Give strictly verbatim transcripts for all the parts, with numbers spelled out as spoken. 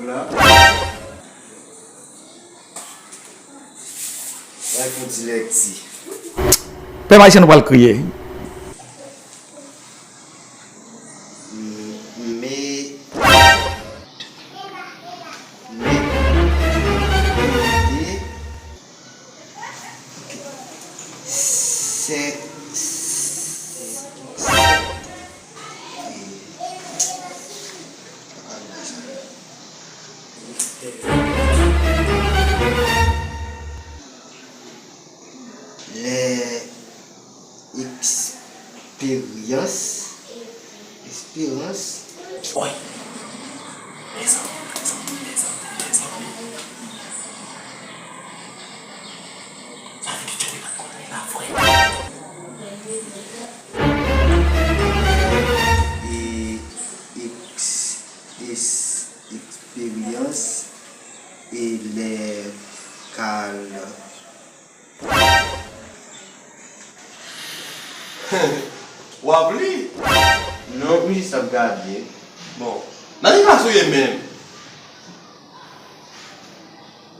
la. Al fè yon ti lekti. Pèp ayisyen, nou pral kriye. M-, me-, me-, se, se, lè eksperyans, esperans. Oy! Mezanmi, mezanmi, mezanmi, mezanmi. Sa vle di Johnny pa t konnen la vre. E, eks-, es-, eksperyans e lè kal. W ap li? Non, m jis ap gade. Bon. Nan ki klas ou ye menm?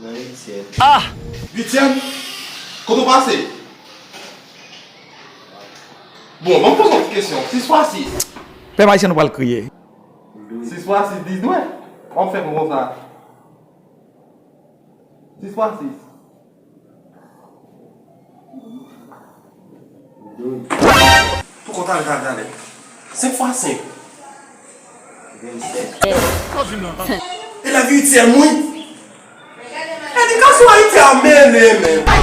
Nan uityèm. Ah! Uityèm? Kote w pase? Bon, ban m poze w ti kesyon. Sis fwa sis. Pèp ayisyen, nou pral kriye. Sis fwa sis, diznèf. W ap fè kon konsa. Sis fwa sis. Pou kontan, talè, talè. Senk fwa senk. Vennsèt. Elèv uityèm, wi. Edikasyon ayisyen an mele, men.